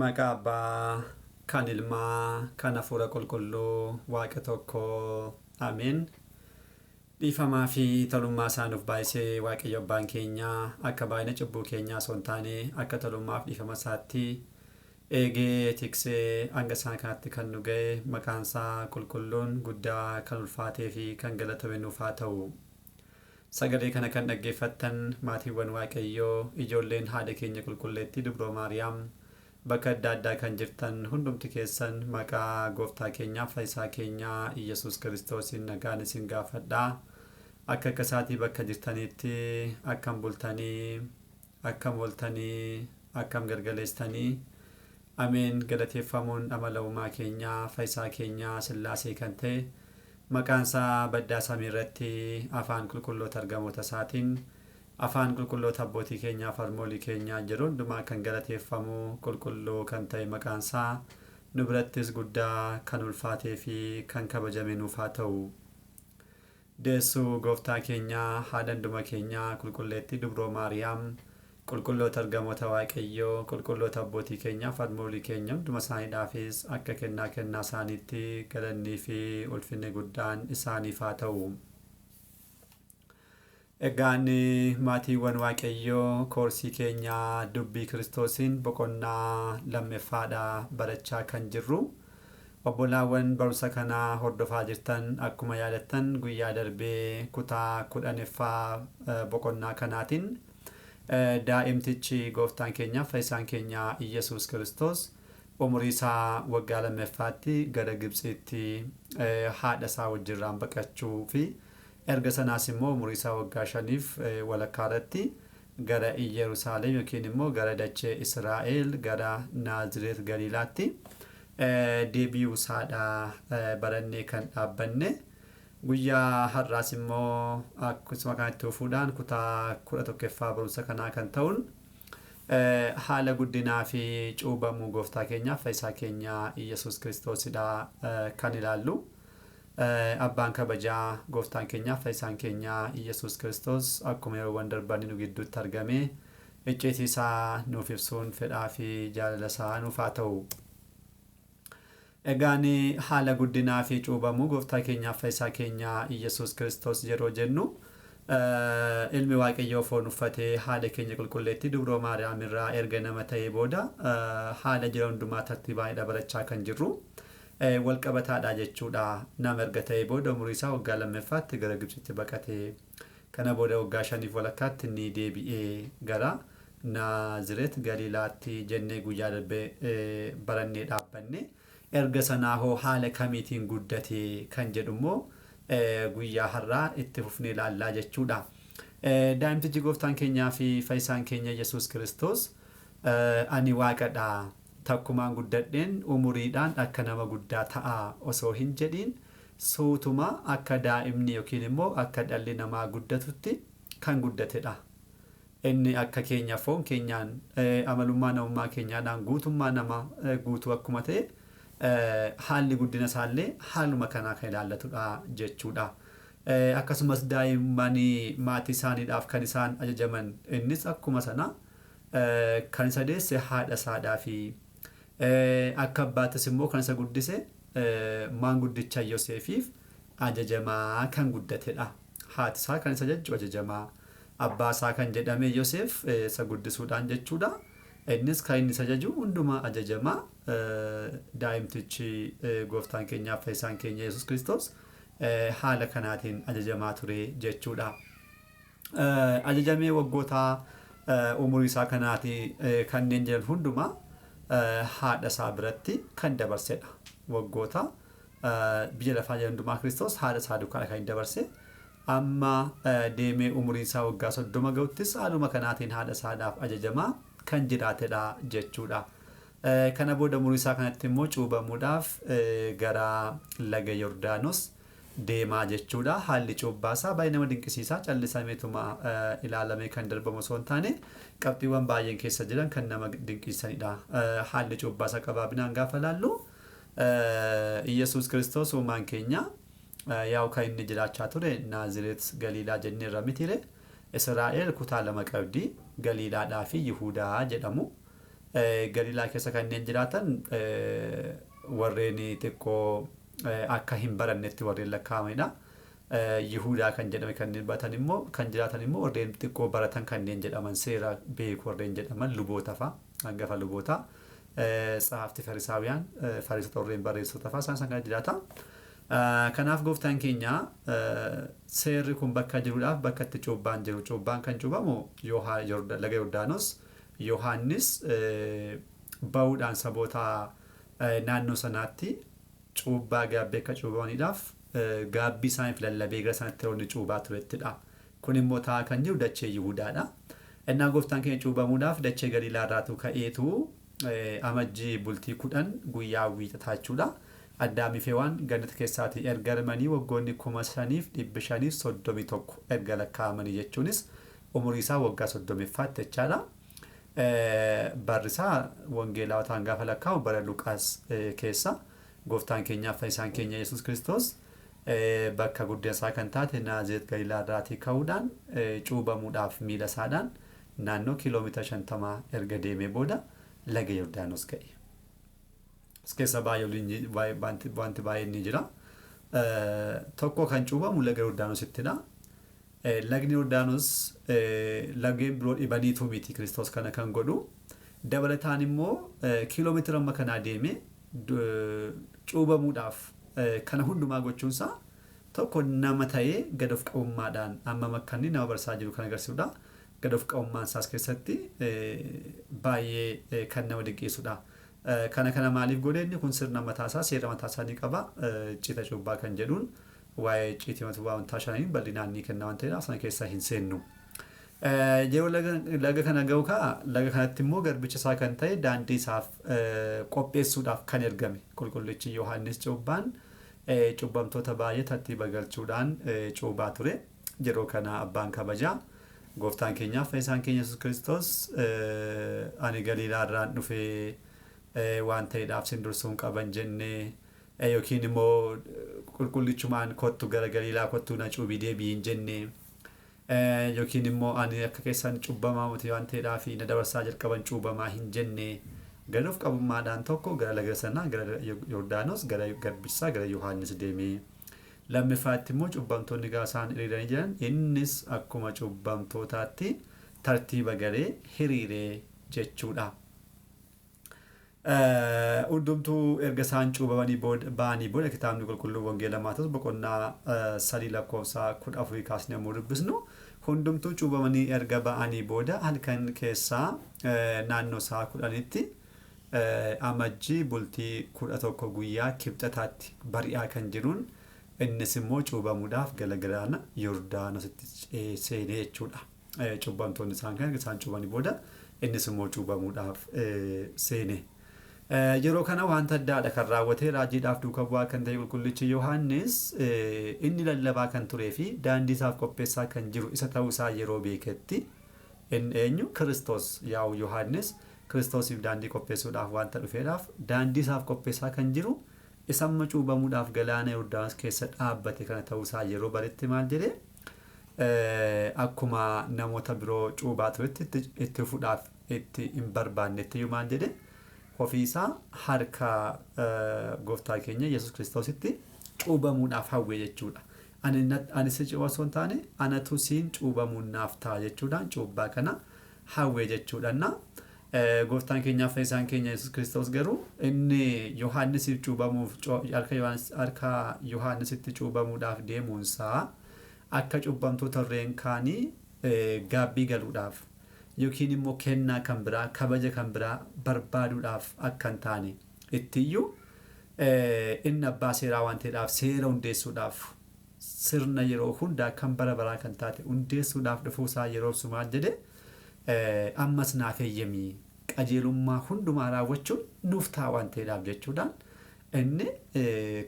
Maqaa Abbaa, kan Ilmaa, kan Hafuura Qulqulluu, Waaqa tokkoo. Ameen. Dhiifamaa fi tolummaa isaa nuuf baay'isee Waaqayyo Abbaan keenya akka baay'ina cubbuu keenyaa osoo hin taane akka tolummaaf dhiifama isaatti eegee tiksee hanga isaan kanatti kan nu ga'e maqaan isaa qulqulluun guddaa kan ulfaatee fi kan galatame nuuf haa ta'u. Sagalee kana kan dhaggeeffattan maatiiwwan Waaqayyoo, ijoolleen haadha keenya qulqulleettii Dubroo Maariyaam bakka adda addaa kan jirtan hundumti keessan maqaa gooftaa keenyaa fayyisaa keenyaa Iyyasuus Kiristoosiin nagaan isin gaafadha. Akka akka isaatii bakka jirtanitti akkam bultanii, akkam ooltanii, akkam galgaleessitanii. Ameen. Galateeffamuun amala uumaa keenyaa fayyisaa keenyaa Sillaasee kan ta'e maqaan isaa baddaa samii irratti afaan qulqulloota ergamoota isaatiin afaan qulqulloota abbootii keenyaa fi harmoolii keenyaa jiru hundumaa kan galateeffamu qulqulluu kan ta'e maqaan isaa nu birattis guddaa kan ulfaatee fi kan kabajame nuuf haa ta'u. Deessuu gooftaa keenyaa haadha hunduma keenyaa qulqulleettii Dubroo Maariyaam, qulqulloota ergamoota Waaqayyoo, qulqulloota abbootii keenyaa fi harmoolii keenya hunduma isaaniidhaafis akka kennaa kennaa isaaniitti galannii fi ulfinni guddaan isaaniif haa ta'u. Egaan maatiiwwan Waaqayyoo, koorsii keenya dubbii Kiristoosiin boqonnaa lammeffaadha barachaa kan jirru. Obbolaawwan barumsa kanaa hordofaa jirtan akkuma yaadattan guyyaa darbee kutaa 10ffaa boqonnaa kanaatiin daa'imtichi gooftaan keenya fayyisaan keenya Iyyasuus Kiristoos umurii isaa waggaa lammeffaatti gara Gibtsiitti haadha isaa wajjirraan baqachuu fi erga sanaas immoo umurii isaa waggaa 5f walakkaa irratti gara Iyyerusaaleem yookiin immoo gara dachee Israa'el gara Naazireet Galiilaatti deebi'uu isaadha barannee kan dhaabbanne. Guyyaa har'aas immoo akkasuma kanatti fufuudhaan kutaa 11ffaa barumsa kanaa kan ta'uun haala guddinaa fi cuubamuu gooftaa keenyaaf fayyisaa keenya Iyyasuus Kiristoosidha kan ilaallu. Abbaan kabajaa gooftaan keenyaaf fayyisaan keenya Iyyasuus Kiristoos akkuma yeroowwan darbanii nu gidduutti argame icciitii isaa nuuf ibsuun fedhaa fi jaalala isaa nuuf haa ta'u. Egaan haala guddinaa fi cuubamuu gooftaa keenyaaf fayyisaa keenya Iyyasuus Kiristoos yeroo jennu, ilmi Waaqayyoo foon uffatee haadha keenya qulqulleettii Dubroo Maariyaam irraa erga nama ta'ee booda haala jira hundumaa tartiibaanidha barachaa kan jirru. Wal qabataadha jechuudha. Nama erga ta'ee booda umurii isaa waggaa lammaffaatti gara Gibxitti baqate. Kana booda waggaa 5f walakkaatti ni deebi'ee gara Naazireet Galiilaatti jennee guyyaa darbe barannee dhaabbanne. Erga sanaa hoo haala kamiitiin guddate kan jedhu immoo guyyaa har'aa itti fufnee ilaallaa jechuudha. Daa'imtichi gooftaan keenyaa fi fayyisaan keenya Yesuus Kiristoos ani Waaqadha, takkumaan guddadheen umuriidhaan akka nama guddaa ta'a osoo hin jedhiin suutuma akka daa'imni yookiin immoo akka dhalli namaa guddatutti kan guddatedha. Inni akka keenya foon keenyaan, amalummaa namummaa keenyaadhaan guutummaa nama guutuu akkuma ta'e, haalli guddina isaallee haaluma kanaa kan ilaallatudha jechuudha. Akkasumas daa'imman maatii isaaniidhaaf kan isaan ajajaman, innis akkuma sana kan isa deesse haadha isaadhaafi. Akka abbaattis immoo kan isa guddise maanguddicha Yoseefiif ajajamaa kan guddatedha. Haati isaa kan isa jajju ajajamaa. Abbaa isaa kan jedhame Yoseef isa guddisuudhaan jechuudha. Innis kan inni isa jaju hundumaa ajajamaa. Daa'imtichi gooftaan keenyaaf fayyisaan keenya Yesuus Kiristoos haala kanaatiin ajajamaa ture jechuudha. Ajajamee waggoota umurii isaa kanaati kanneen jiran hundumaa haadha isaa biratti kan dabarsedha. Waggoota biyya lafaa jiran hundumaa Kiristoos haadha isaa duukaadha kan inni dabarse. Amma deemee umuriin isaa waggaa 30 ga'uttis haaluma kanaatiin haadha isaadhaaf ajajamaa kan jiraatedha jechuudha. Kana booda umurii isaa kanatti immoo cuubamuudhaaf gara laga Yordaanos deemaa jechuudha. Haalli cuubbaa isaa baay'ee nama dinqisiisa. Callisameetuma ilaalamee kan darbamu osoo hin taane qabxiiwwan baay'een keessa jiran kan nama dinqisiisanidha. Haalli cuubbaa isaa qabaabinaan gaafa ilaallu, Iyyasuus Kiristoos uumaan keenya yaa'u kan inni jiraachaa ture Naazireet Galiilaa jenneerra mitiire. Israa'el kutaa lama qabdi. Galiilaadhaa fi Yihudaa jedhamu. Galiilaa keessa kanneen jiraatan warreen xiqqoo akka hin barannetti warreen lakkaa'amanidha. Yihudaa kan jedhame kanneen baratan immoo kan jiraatan immoo warreen xiqqoo baratan kanneen jedhaman seera beeku warreen jedhaman luboota fa'a hangafa luboota tsaafti farisaawiyaan fariisota warreen barreessota fa'a isaan kan jiraata. Kanaaf gooftaan keenya seerri kun bakka jiruudhaaf bakka itti cuubbaan jiru cuubbaan kan cuubamu laga Yordaanos Yohaannis bahuudhaan saboota naannoo sanaatti cuubbaa gaabbii akka cuubamaniidhaaf gaabbii isaaniif lallabee gara sanatti yeroo inni cuubaa turettidha. Kun immoo ta'aa kan jiru dachee Yihudaadha. Innaa gooftaan keenya cuubamuudhaaf dachee Galiilaa irraatu ka'eetu amajjii bultii 10 guyyaa wiixataa jechuudha. Addaamii fi Hewaan gannata keessaatii erga armanii waggoonni 5531 erga lakkaa'amanii jechuunis umurii isaa waggaa 30ffaatti jechaadha. Barri isaa wangeelaawotaan gaafa lakkaa'u bara Luqaas keessa gooftaan keenyaaf fayyisaan keenya Yesuus Kiristoos bakka guddina isaa kan taate Naazireet Galiilaa irraatii ka'uudhaan cuubamuudhaaf miila isaadhaan naannoo kiiloomeetira 50 erga deemee booda laga Yordaanos ga'e. As keessa baay'ee wanti baay'een ni jira. Tokko kan cuubamu laga Yordaanosittidha. Lagni Yordaanos lageen biroo dhibaniitu miti Kiristoos kana kan godhu. Dabalataan immoo kiiloomeetira amma kanaa deemee cuubamuudhaaf kana hundumaa gochuunsaa tokko nama ta'ee gad of qabummaadhaan hammam akka inni nama barsaa jiru kan agarsiisudha. Gad of qabummaan isaas keessatti baay'ee kan nama dinqiisudha. Kana kana maaliif godhe inni kun sirna mataasaa seera mataasaa ni qaba. Cita cuubbaa kan jedhuun waa'ee ciitii matubaa wantaa shaniin bal'inaan ni kenna waan ta'eedhaaf sana keessa hin seennu. Yeroo laga kana ga'u kaa laga kanatti immoo garbicha isaa kan ta'e daandii isaaf qopheessuudhaaf kan ergame qulqullichi Yohaannis cuubbaan cubbamtoota baay'ee tartiiba galchuudhaan cuubaa ture. Yeroo kana abbaan kabajaa gooftaan keenyaaf fayyisaan keenya Yesuus Kiristoos ani Galiilaa irraan dhufee waan ta'eedhaaf sin dursuun qaban jenne yookiin immoo qulqullichumaan kottu gara Galiilaa kottu na cuubii deebii hin jenne yookiin immoo ani akka keessan cubbamaa miti waan ta'eedhaaf na dabarsaa jalqaban cuubamaa hin jenne gad of qabummaadhaan tokko gara laga sanaa gara Yordaanos gara garbisaa gara Yohaannis deeme. Lammaffaatti immoo cubbamtoonni gaafa isaan hiriiranii jiran innis akkuma cubbamtootaatti tartiiba galee hiriiree jechuudha. Hundumtuu erga isaan cuubamanii booda ba'anii booda kitaabni qulqulluu wangeela Maatewos boqonnaa 3 lakkoofsa 14 kaasnee yommuu dubbisnu hundumtuu cuubamanii erga ba'anii booda halkan keessaa naannoo sa'a 10tti amajjii bultii 11 guyyaa kibxataatti bari'aa kan jiruun innis immoo cuubamuudhaaf gara galaana Yordaanositti seenee jechuudha. Cubbamtoonni isaan kan isaan cuubanii booda innis immoo cuubamuudhaaf seene. Yeroo kana wanta addaadha kan raawwate raajiidhaaf duuka bu'aa kan ta'e qulqullichi Yohaannis inni lallabaa kan turee fi daandii isaaf qopheessaa kan jiru isa ta'uu isaa yeroo beeketti inni eenyu Kiristoos yaa'u Yohaannis Kiristoosiif daandii qopheessuudhaaf wanta dhufeedhaaf daandii isaaf qopheessaa kan jiru isa amma cuubamuudhaaf galaana Yordaanos keessa dhaabbate kana ta'uu isaa yeroo baretti maal jedhee akkuma namoota biroo cuubaa turetti itti fufuudhaaf itti hin barbaannetti iyyuu maal jedhe ofiisaa harka gooftaa keenya Yesuus Kiristoositti cuubamuudhaaf hawwe jechuudha. Ani si cuuba osoo hin taane anatu siin cuubamuun naaf ta'a jechuudhaan cuubbaa kana hawwe jechuudha. Gooftaan keenyaaf fayyisaan keenya Yesuus Kiristoos garuu inni Yohaannisiif cuubamuuf harka Yohaannisitti cuubamuudhaaf deemuunsaa akka cubbamtoota warreen kaanii gaabbii galuudhaaf yookiin immoo kennaa kan biraa kabaja kan biraa barbaaduudhaaf akka hin taane ittiyyuu inni abbaa seeraa waan ta'eedhaaf seera hundeessuudhaaf sirna yeroo hundaa kan bara baraa kan taate hundeessuudhaaf dhufuusaa yeroo ibsu maal jedhe ammas naaf eeyyamii qajeelummaa hundumaa raawwachuun nuuf ta'a waan ta'eedhaaf jechuudhaan inni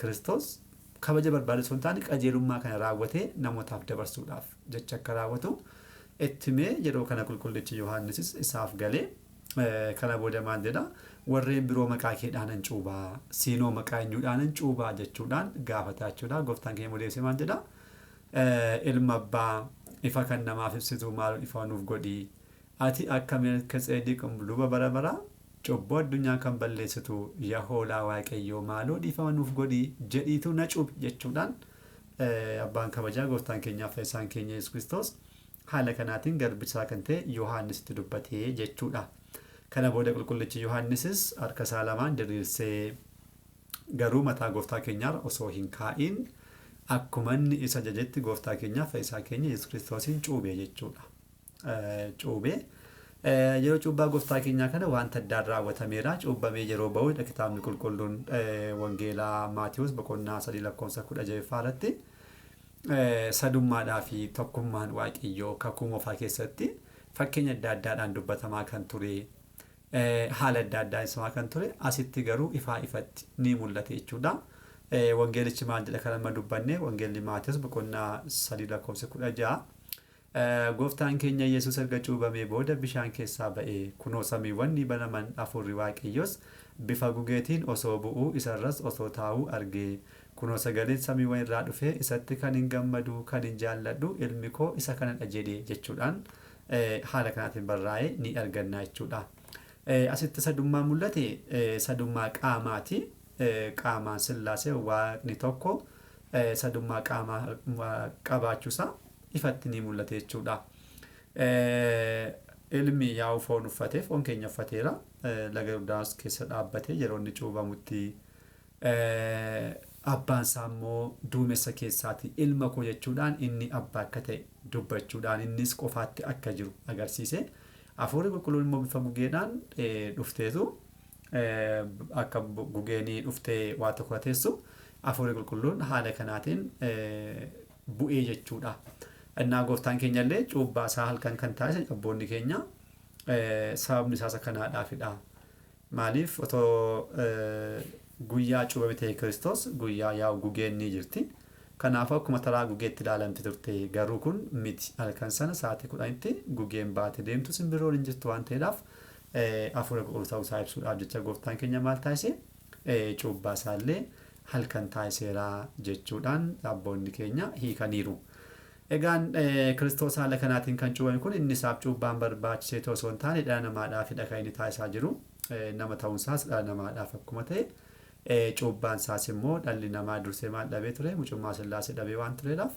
Kiristoos kabaja barbaadu osoo hin taane qajeelummaa kana raawwatee namootaaf dabarsuudhaaf jecha akka raawwatu itti himee yeroo kana qulqullichi Yohaannisis isaaf galee kana booda maal jedha warreen biroo maqaa keedhaanan cuubaa siinoo maqaa eenyuudhaanan cuubaa jechuudhaan gaafataa jechuudha. Gooftaan keenya immoo deebisee maal jedha ilma abbaa ifa kan namaaf ibsitu maal ifa nuuf godhi ati akka Melketseedeq luba bara baraa Cubbuu addunyaa kan balleessitu yaa hoolaa Waaqayyoo maaloo dhiifama nuuf godhi jedhiitu na cuuphi jechuudhaan abbaan kabajaa gooftaan keenyaaf fayyisaan keenya Yesuus Kiristoos haala kanaatiin garbichaa kan ta'e Yohaannisitti dubbatee jechuudha. Kana booda qulqullichi Yohaannisis harka isaa lamaan diriirsee garuu mataa gooftaa keenyaarra osoo hin kaa'iin akkuma inni isa ajajetti gooftaa keenyaaf fayyisaa keenya Yesuus Kiristoosiin cuubee jechuudha. Cuubee yeroo cuubbaa gooftaa keenyaa kana wanta addaan raawwatameera. Cuubbamee yeroo ba'udha kitaabni qulqulluun wangeelaa Maatiyuus boqonnaa 3 lakkoofsa 16 irratti sadummaadhaa fi tokkummaan Waaqayyoo kakuu moofaa keessatti fakkeenya adda addaadhaan dubbatamaa kan ture haala adda addaa ibsamaa kan ture asitti garuu ifaa ifatti ni mul'ate jechuudha. Wangeelichi maal jedha kan amma dubbanne wangeelli Maatiyuus boqonnaa 3 lakkoofsa 16 Gooftaan keenya Yesuus erga cuubamee booda bishaan keessaa ba'e. Kunoo samiiwwan ni banaman, hafuurri Waaqayyoos bifa gugeetiin osoo bu'uu isarras osoo taa'uu arge. Kunoo sagaleen samiiwwan irraa dhufee isatti kanin gammadu, kanin jaalladhu ilmi koo isa kanadha jedhe jechuudhaan haala kanaatiin barraa'ee ni arganna jechuudha. Asitti sadummaan mul'ate sadummaa qaamaati. Qaamaan Sillaasee Waaqni tokko sadummaa qaamaa qabaachuusaa ifatti ni mul'ate jechuudha. Ilmi yaa'u foon uffatee foon keenya uffateera. Laga Yordaanos keessa dhaabbatee yeroo inni cuubamutti abbaan isaa immoo duumessa keessaati ilma koo jechuudhaan inni abbaa akka ta'e dubbachuudhaan innis qofaatti akka jiru agarsiise. Hafuurri qulqulluun immoo bifa gugeedhaan dhufteetu akka gugeenii dhuftee waa tokko teessu hafuurri qulqulluun haala kanaatiin bu'ee jechuudha. Innaa gooftaan keenya illee cuubbaa isaa halkan kan taasise abboonni keenya sababni isaas kanaadhaafidha. Maaliif otoo guyyaa cuubame ta'e Kiristoos guyyaa yaa'u gugeen ni jirti. Kanaafuu akkuma taraa gugeetti ilaalamti turte garuu kun miti halkan sana sa'aatii 10tti gugeen baate deemtu simbirroon hin jirtu waan ta'eedhaaf hafuura qulqulluu ta'uu isaa ibsuudhaaf jecha gooftaan keenya maal taasise cuubbaa isaallee halkan taasiseera jechuudhaan abboonni keenya hiikaniiru. Egaan Kiristoos haala kanaatiin kan cuubame kun inni isaaf cuubbaan barbaachisee osoo hin taane dhala namaadhaafidha kan inni taasisaa jiru. Nama ta'uun isaas dhala namaadhaaf akkuma ta'e cuubbaan isaas immoo dhalli namaa dursee maal dhabee ture mucummaa Sillaasee dhabee waan tureedhaaf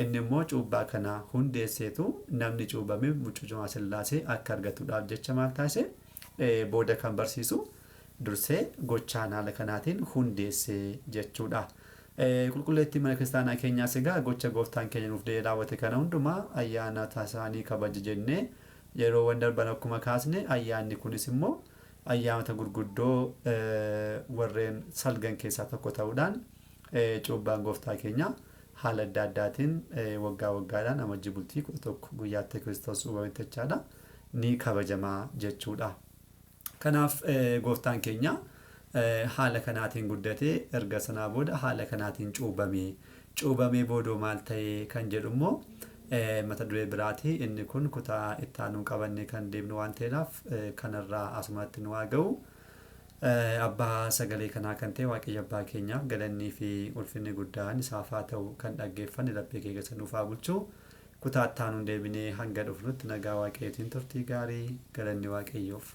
inni immoo cuubbaa kana hundeesseetu namni cuubame mucummaa Sillaasee akka argatuudhaaf jecha maal taasise booda kan barsiisu dursee gochaan haala kanaatiin hundeessee jechuudha. Qulqulleettiin mana kiristaanaa keenyaas egaa gocha gooftaan keenya nuuf da'ee raawwate kana hundumaa ayyaana isaanii kabaja jennee yeroowwan darban akkuma kaasne ayyaanni kunis immoo ayyaanota gurguddoo warreen salgan keessaa tokko ta'uudhaan cuubbaan gooftaa keenya haala adda addaatiin waggaa waggaadhaan amajjii bultii 11 guyyaatti Kiristoos cuubametti jechaadha ni kabajamaa jechuudha. Kanaaf gooftaan keenya haala kanaatiin guddatee erga sanaa booda haala kanaatiin cuubame. Cuubamee boodoo maal ta'e kan jedhu immoo mata duree biraati. Inni kun kutaa itti aanuun qabannee kan deemnu waan ta'eedhaaf kanarraa asumatti nu haa ga'u. Abbaa sagalee kanaa kan ta'e Waaqayyo abbaa keenyaaf galannii fi ulfinni guddaan isaaf haa ta'u kan dhaggeeffanne laphee kee keessa nuuf haa bulchu. Kutaa itti aanuun deebinee hanga dhufnutti nagaa Waaqayyootiin turtii gaarii galanni Waaqayyoof.